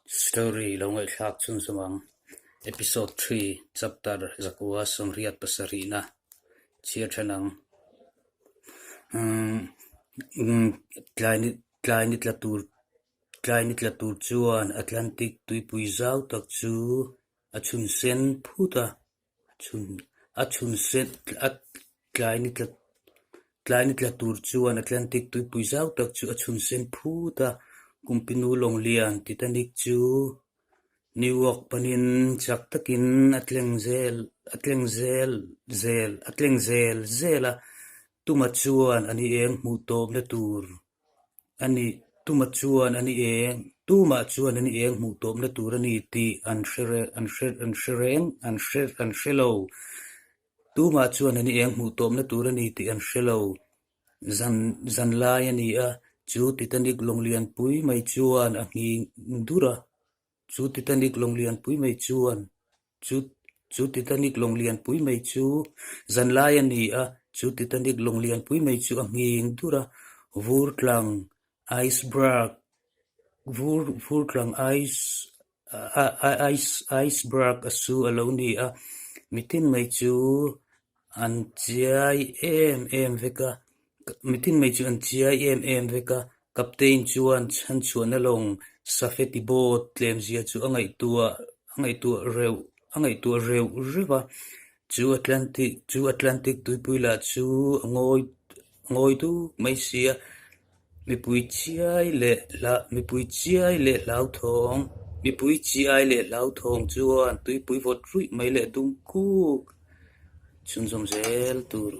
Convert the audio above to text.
Story lo ngaihthlak chhunzawm ang. Episode 3, Chapter 187 na chhiar then ang. Tlai ni tlai ni tla tur tlai ni tla tur chuan Atlantic tuipui zau tak chu a chhun sen phut a. A chhun sen a tlai ni tla tlai ni tla tur chuan Atlantic tuipui zau tak chu a chhun sen phut a. Kumpinu lawng lian Titanic chu New York panin chak takin a tleng zel a tleng zel zel a tleng zel zel a. Tuma chuan a ni eng hmuh tawpna tur a ni Tuma chuan a ni eng Tumah chuan a ni eng hmuh tawpna tur a ni tih an hre an hre an hre reng an hre an hre lo. Tumah chuan a ni eng hmuh tawpna tur a ni tih an hre lo. Zan zan lai a ni a, chu Titanic lawng lianpui mai chuan a nghing dur a. Chu Titanic lawng lianpui mai chuan chu chu Titanic lawng lianpui mai chu zan lai a ni a, chu Titanic lawng lianpui mai chu a nghing dur a. Vur tlang iceberg vur vur tlang ice ice iceberg a su a lo ni a, mitin mai chu an chiai em em vek a, mitin mai chu an chiai em em vek a, Captain chuan chhanchhuahna lawng safety boat tlemzia chu a ngaihtuah a ngaihtuah reuh a ngaihtuah reuh reuh a, chu Atlantic chu Atlantic tuipui lah chu a ngawi a ngawi duk mai si a, mipui chiai leh hla mipui chiai leh hlauthawng mipui chiai leh hlauthawng chuan tuipui vawt ruih mai leh dum kuk chhunzawm zel tur.